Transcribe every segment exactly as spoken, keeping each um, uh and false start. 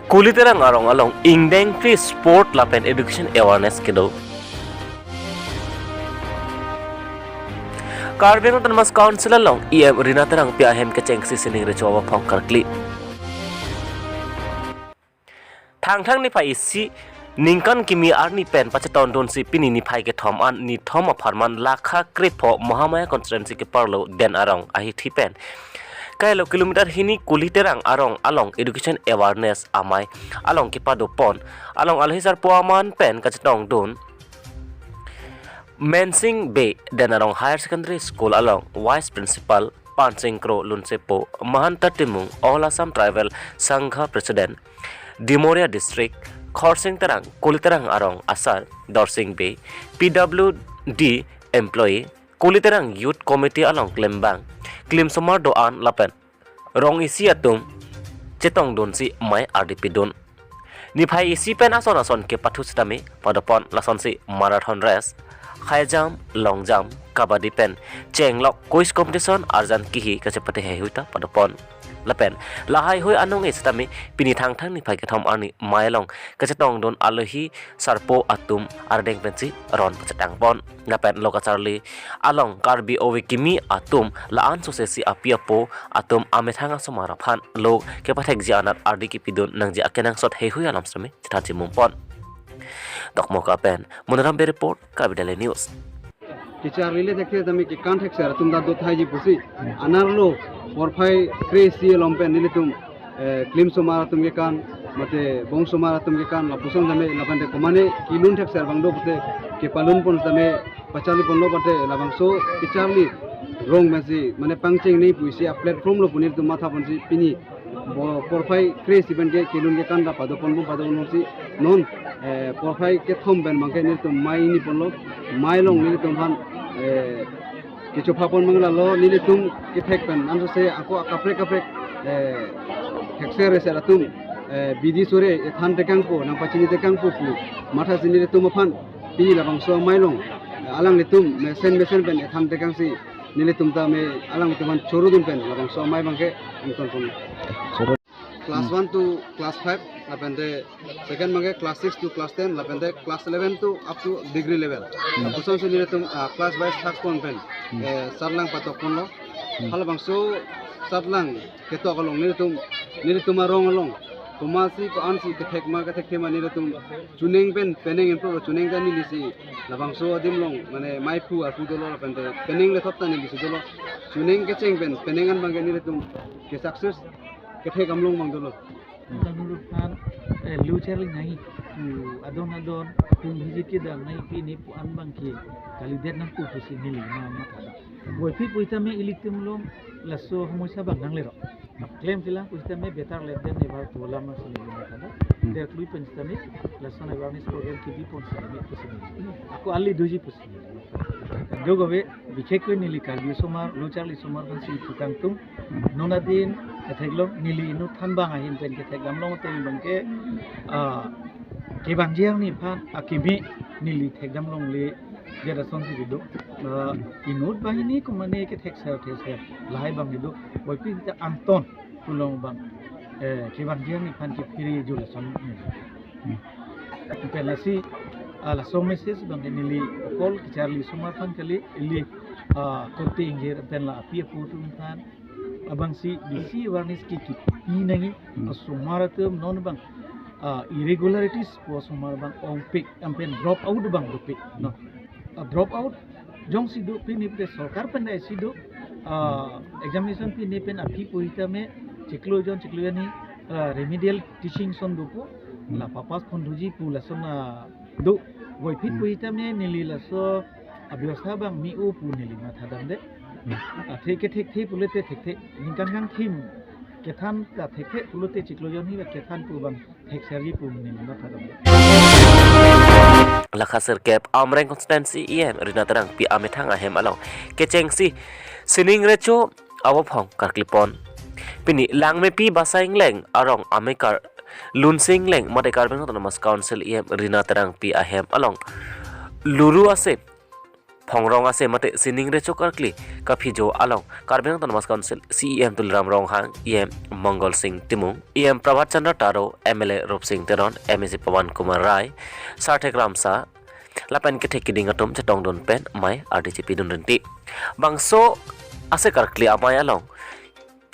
Kuliterang arong along ingdeng free sport lapen education awareness kedo. Karbi Anglong Autonomous Council along E M Rina Terangpi ahem kechengsi sining recho aphong karkli. Thangthang niphai isi ningkan kimi arni pen pachetongdunsi pini niphai kethom an nithom apharman Lakha Krepho Mahamaya Constituency keparlo Den Arong ahithi pen kailo kilometer hini Kuliterang arong along education awareness amei along kepadopon along alohi sarpo aman pen kachetongdun Mensing Bey, Den Arong Higher Secondary School along Vice Principal Pansing Kro Lunsepo, Mahanta Timung, All Assam Tribal Sangha President, Dimoria District, Khorsing Terang, Kuliterang arong asar Dorsing Bey, P W D employee, Kuliterang Youth Committee along klembang klimsomar do-an lapen rong isi atum chetongdunsi mei ardi pidun. Niphai isi pen ason ason kepathu sitame padopon, lasonsi marathon race, high jump, long jump, kabaddi pen chenglok quiz competition, arjan kihi kachepate heihui ta padopon. Lapen lahaihui anong-e sitame pini Thangthang niphai kethom arni mei along kachetongdun alohi sarpo atum ardeng pensi ron pachetangpon. Lapen lo kacharli along Karbi ove kimi atum la-an sosesi api apo atum amethang asomar aphan lo kepathekji anat ardi kepidun nangji akenangsot heihui alam sitame chethan chimumpon. Dokmoka pen Monoram Bey report, Karbi Daily News. Kecharlile thekthek tame kekan thekser atum ta do thaiji pusi. Anerlo porphai kre-isi along pen nelitum, eh, klimsomar atum kekan, mate bongsomar atum kekan, lapuson tame lapen te komane kelun thekser abang do pute kepalunpon tame pacharliponlo pute labangso kecharli rong pensi mane pangchengnei pusi a-platform lo pu nelitum mathaponsi pini bo porphai kre-isi pen ke kelun kekan ta padopon pon padopon si non, eh, porphai kethom pen abang ke nelitum mei niponlo, mei along nelitum aphan, eh, kechopapon abang lalo nelitum kethek pen ansose ako akaprek kaprek, eh, thekser reser atum, eh, bidi sore ethan tekangpo nangpachini tekangpo pu mathasi nelitum aphan pini labangso amei along, eh, alanglitum mesen mesen pen ethan tekangsi nelitum tame alanglitum aphan chorudun pen labangso amei abang ke ingtonpon. Class one to class five, lapen te second abang ke class six to class ten, lapen te class eleven to up to degree level. Hmm. Lapusonsi nelitum, ah, class wise thakpon pen, Hmm. eh, sarlang patokponlo. Hmm. Halabangso sarlang ketok along nelitum, nelitum arong along komatsi ko-ansi kethek ma kethekthe ma nelitum chuneng pen peneng impro chuneng ta nelisi labangso adim along mane mei phu arpu dolo lapen te peneng lethot ta nelisi dolo. Chuneng kecheng pen peneng an abang ke nelitum ke success kethek damlong abang dolo. Tanuruphan, eh, lo charli nangji pu adon adon home visit kedam nangji pini pu an abang ke kalidet nangpo pusi neli ma mathadam. Puvoiphit pu sitame ilitum along laso homosya abang nanglelo. Klem kelang pu sitame better late than never pu alam si neli mathadam. Hmm. Derkli pen sitame laso awareness program kedipon sitame pusi neli. Ako ali doji pusi neli. Jogo be bikhek ko neli Karbi osomar, lo charli osomar aphansi pu kangtung. Non adin ketheklong neli inut thanbang ahin pen kethek damlong ateng abang ke, ah, kevangji arni aphan akimi neli thek damlongle, jada sonsi kedo. Ah, inut banghini komane kethekser thekser lahai abang kedo. Puvoiphit ta angton pu along abang, eh, kevangji arni aphan kephere jula son. Hmm. Pen lasi, ah, laso message abang ke neli okol kecharli osomar aphan kali, ili, ah, korte ingjir pen la api apo atum aphan abangsi bisi awareness ke kepi nangji. Hmm. Osomar atum non abang, ah, irregularities pu osomar abang ongpik, lapen drop out abang dopik, no. Ah, drop out jongsi do pini pute sorkar pen dai si do, ah, examination pini pen aphi pu sitame chiklo jon chiklo jonni, ah, remedial teaching ason dopo, Hmm. la papass pon doji pu lason, ah, do. Puvoiphit Hmm. pu sitame neli laso abiosa abang me-o pu neli mathadam de. Hmm. Ah, thek kethekthe pulote thekthe. Ningkan kangthim kethan ta thekthe pulote chiklo jon hi kethan pu abang thekserji pu neli mathadam de. Lakha sirkep Amreng Constituency E M Rina Terangpi amethang ahem along kechengsi sining recho aphong karklipon. Pini Langmepi Basa Ingleng arong amekar Lunsing Ingleng mate Karbi Anglong Autonomous Council E M Rina Terangpi ahem along luru ase Phongrong ase mate sining recho karkli kaphijo along Karbi Anglong Autonomous Council C E M Tuliram Ronghang, E M Mongol Sing Timung, E M Prabhat Chandra Taro, M L A Rupsing Teron, M A C Pawan Kumar Rai, Sarthak Ramsa lapen kethek kiding atum chetongdun pen amei ardi chepidun rinti. Bangso ase karkli amei along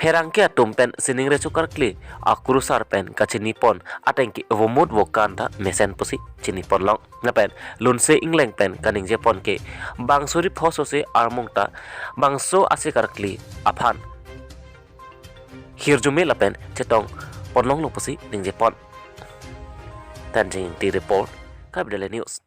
pherangke atum pen sining recho karkli akurusar pen kachinipon ateng ke vomut vokan ta mesen pusi chinipon long. Lapen lunse ingleng pen kaningjepon ke bang suri pho sose armung ta bangso ase karkli aphan hirjume lapen chetongpon longlo pusi ningjepon. Thanjing Ingti report, Karbi Daily News.